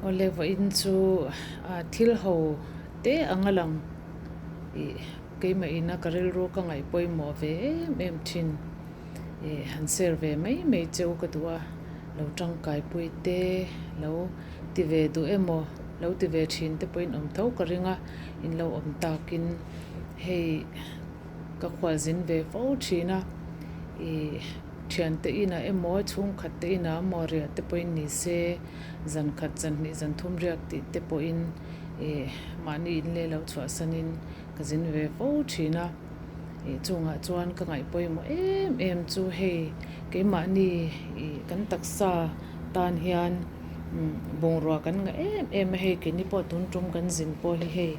Awle vawiin chu thil ho te anga lang ih keimah ina ka rilru ka ngaih pawimawh ve em em thin ih han share ve mai mai che u ka duh a, lo tangkaipui te lo ti ve duh emaw lo ti ve thin te pawhin awm tho ka ring a, in lo awm takin hei ka khualzin ve fo thin a ih. Thiante inah emaw, chhungkhat te inah emaw riah te pawhin ni se, zan khat, zan hnih, zan thum riak tih te pawhin ih mahni in leh lo chhuahsanin ka zin ve fo thin a. Ih chungah chuan ka ngaih pawimawh em em chu hei keimahni ih kan taksa tan hian bungrua kan ngah em em a, hei keini pawh tun tum kan zin pawh hi hei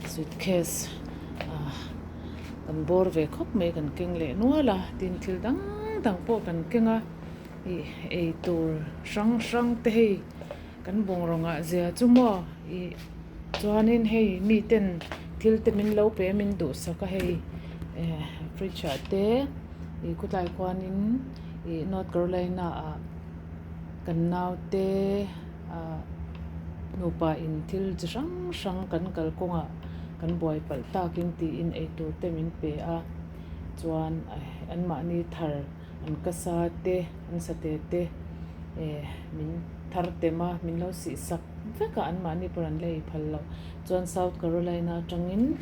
suitcase ah. Kan bawr ve khawp mai kan keng leh nual a, tin thil dang dang pawh kan keng a, ih ei tur hrang hrang te hei kan bungraw ngah zia chu maw ih chuanin hei miten thil te min lo pe a min duhsak a hei eh fridge ah te ih khawtlai khuanin ih North Carolina ah kan naute ah nupa in thil chi hrang hrang kan kalkawngah. Kan buai palh takin tiin eitur te min pe a, chuan anmahni thar an ka sa te, an sate te eh min thar tem a, min lo sih sak vek a, anmahni pawh an la ei phal loh. Chuan South Carolina atangin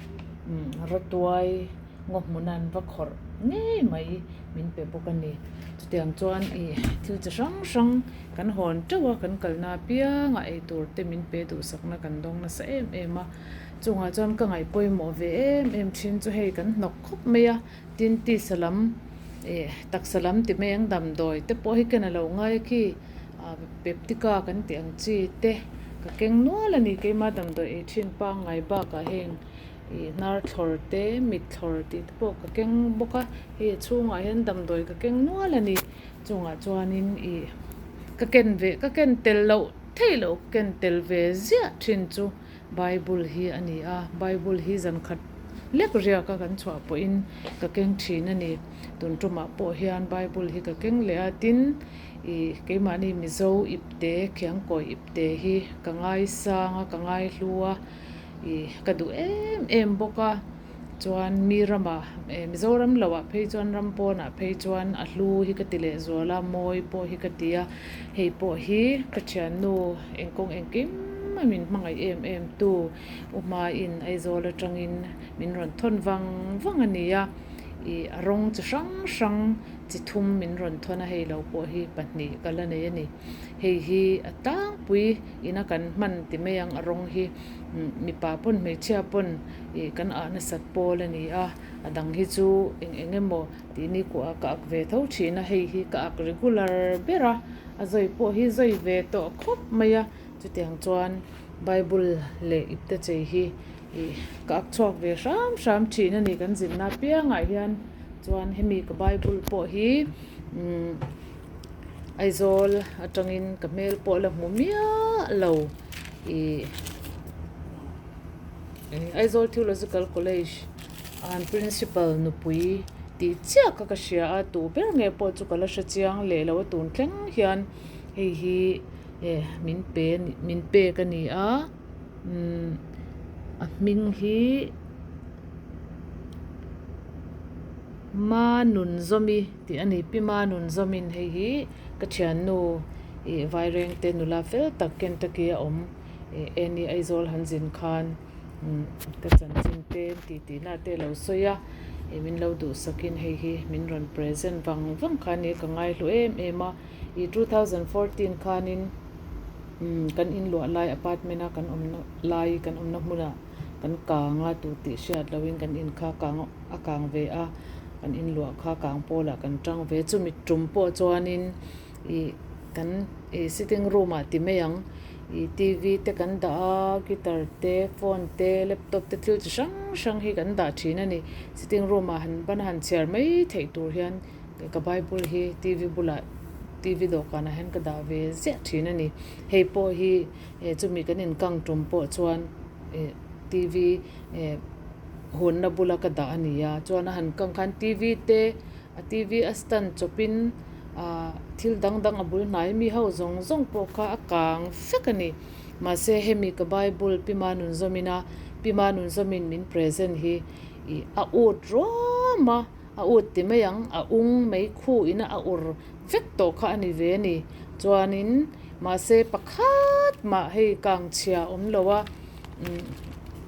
rawtuai ngaw hmuna an va khawrh ngei mai min pe bawk a ni. Chutiang chuan ih thil chi hrang hrang kan hawn teuh a, kan kalna apiangah eitur te min pe duhsakna kan dawng nasa em em a. Chungah chuan ka ngaih pawimawh ve em em thin chu hei kan hnawk khawp mai a, tin tisa lam ih taksa lam ti mai ang damdawi te pawh hi ken a lo ngai a khi ah peptika kan tih ang chi te ka keng nual a ni keimah damdawi ei thin pangngai bakah heng ih hnar thlawr te mit thlawr tih te pawh ka keng bawk a, hei a chhungah hian damdawi ka keng nual a ni chungah chuanin ih ka ken ve ka ken tel loh theih loh ka ken tel ve ziah thin chu. Bible hi a ni a, Bible hi zan khat lek riaka kan chhuah pawhin ka keng thin a ni. Tun tumah pawh hian Bible hi ka keng leh a, tin ih keimahni Mizo ipte, Khiangkawi ipte hi ka ngaisang a, ka ngaihlu a, ih ka duh em em bawk a. Chuan mi ramah eh Mizoram loah phei chuan ram pawnah phei chuan a hlu hi ka ti leh zual a, mawi pawh hi ka ti a, hei pawh hi ka thiannu engkawng engkim a min hmangaih em em tu u hmain Aizawl atangin min rawn thawn vang vang a ni a, ih a rawng chi hrang hrang chi thum min rawn thawn a, hei lo pawh hi pahnih ka la nei a ni. Hei hi a tlangpui ina kan hman ti mai ang a rawng hi mipa pawn hmeichhia pawn. Ih kan ah nasat pawl a ni a, a dang hi chu eng eng emaw tih ni kuah ka ak ve tho thin a, hei hi ka ak regular ber a, a zawi pawh hi zawi ve tawh khawp mai a, chutiang chuan bible leh ipte chei hi ih ka ak chhuak ve hram hram thin a ni kan zinna apiangah hian chuan hemi ka bible pawh hi umm Aizawl atangin ka hmel pawh la hmu miah lo ih. Aizawl Theological College an Principal nupui tih chiah kha ka hria a, tu ber nge pawh chu ka la hre chiang leh lo a tun thleng hian hei hi eh min pe min pek a ni a umm a hming hi Manunzawmi tih a ni Pi Manunzawmin hei hi ka thiannu ih Vairengte nula fel tak Kentucky a awm. Ih Eni Aizawl han zin khan ka chanchin te tih tih na te lo sawi a, ih min lo duhsakin hei hi min rawn present vang vang kha nia ka ngaihlu em em a, ih 2014 khanin kan inluah lai apartment a kan awmna lai kan awmna hmunah kan kang a tu tih hriat lohin kan in kha kang a kang ve a, kan inluah kha kang pawlah kan tang ve chumi tum pawh chuanin ih kan ih sitting room ah ti mai ang. Ih tv te kan dah a guitar te phone te laptop te thil chi hrang hrang hi kan dah thin a ni sitting room ah han ban a han chhiar mai theih tur hian ka bible hi tv bulah tv dawhkanah hian ka dah ve ziah thin a ni hei pawh hi eh chumi kan inkang tum pawh chuan eh tv eh hunna bula ka dah a ni a chuan a han kang khan tv te a tv a stand chawpin. Ahh thil dang dang a bul hnai mi ho zawng zawng pawh kha a kang vek a ni. Mahse hemi ka Bible Pi Manunzawmin a Pi Manunzawmin min present hi ih a ut ruam a, a ut ti mai ang, a ung mai khu ina a ur vek tawh kha a ni ve a ni. Chuanin mahse pakhat mah hei kang chhia awm lo a, umm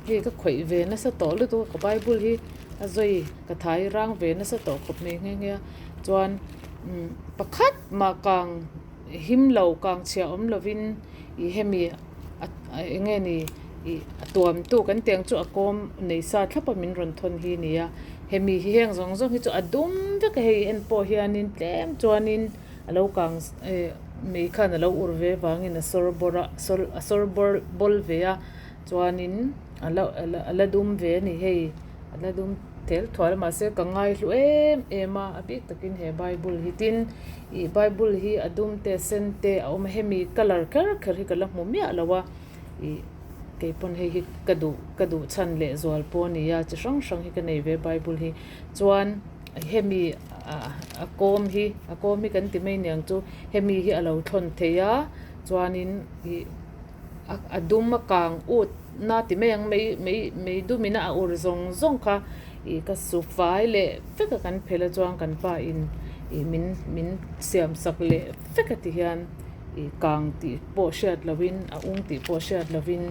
hei ka khawih ve nasa tawh lutuk a ka Bible hi a zawi ka thai rang ve nasa tawh khawp mai nghe nghe a. Chuan umm pakhat mah kang him lo kang chhia awm lovin ih hemi a eng nge ni ih a tuam tu kan tih ang chu a kawm nei sa thlap a min rawn thawn hi a ni a hemi hi heng zawng zawng hi chu a dum vek a hei en pawh hianin tlem chuanin a lo kang eh mei khan a lo ur ve vangin a sawr bawr a sawr a sawr bawr bawl ve a chuanin a la a la dum ve a ni hei a la dum. Tel thual mahse ka ngaihlu em em a, a bik takin he bible hi tin ih bible hi a dum te a sen te a awm a hemi colour kher kher hi ka la hmu miah lo a ih keipawn hei hi ka duh ka duh chhan leh zual pawh a ni a chi hrang hrang hi ka nei ve bible hi chuan hemi ah a kawm hi a kawm hi kan ti mai niang chu hemi hi a lo thlawn thei a chuanin ih a dum a kang ut. Na ti mai ang mai mai mai dumin a ur zawng zawng kha ih ka su fai leh vek a kan phel a chuan kan pa in ih min min siam sak leh vek a ti hian ih kang tih pawh hriat lovin a ung tih pawh hriat lovin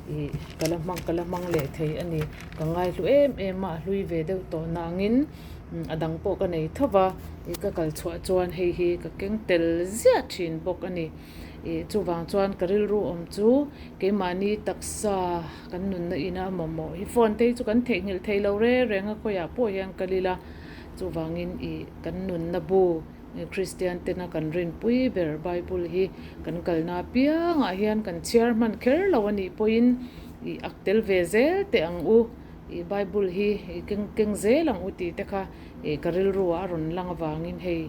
ih ka la hmang ka la hmang leh thei a ni ka ngaihlu em em a a hlui ve deuh tawh nangin a dang pawh ka nei tho va ih ka kal chhuah chuan hei hi ka keng tel ziah thin bawk a ni. Ih chuvang chuan ka rilru awm chu keimahni taksa kan nunna ina mamawh hi phone te hi chu kan theihnghilh thei lo reng reng a khawiah pawh hian kal ila chuvangin ih kan nunna bu Kristian tena kan rinpui ber Bible hi kan kalna apiangah hian kan chhiar hman kher lo a nih pawhin ih ak tel ve zel teh ang u ih Bible hi ih keng keng zel ang u tih te kha ih ka rilruah a rawn lang avangin hei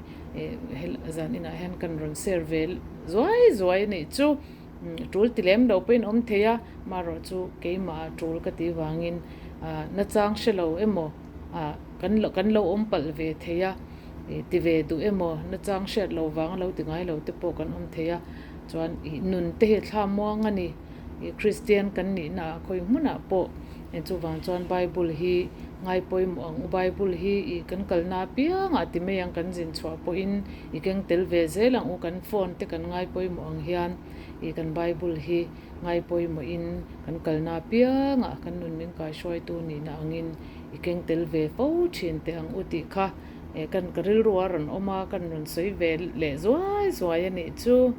Hel zan inah hian kan rawn share ve zuai zuai a nih chu tul ti lem lo pawhin awm thei a marawh chu keimah ah tul ka tih vangin nachang hre lo emaw ah kan lo kan lo awm palh ve thei a ih ti ve duh emaw nachang hriat lo vang a lo ti ngai lo te pawh kan awm thei a chuan ih nun te hi a thla muang a ni. Ih Kristian kan nihna ah khawi hmunah pawh chuvang chuan Bible hi ngai pawimawh ang u. Bible hi ih kan kalna apiangah ti mai ang kan zin chhuah pawhin i keng tel ve zel ang u. Kan phone te kan ngai pawimawh ang hian ih kan Bible hi ngai pawimawhin kan kalna apiangah kan nun min kaihruaitu nihna angin i keng tel ve fo thin teh ang u tih kha kan ka rilru a rawn awm a, kan rawn sawi ve leh zuai zuai a nih chu.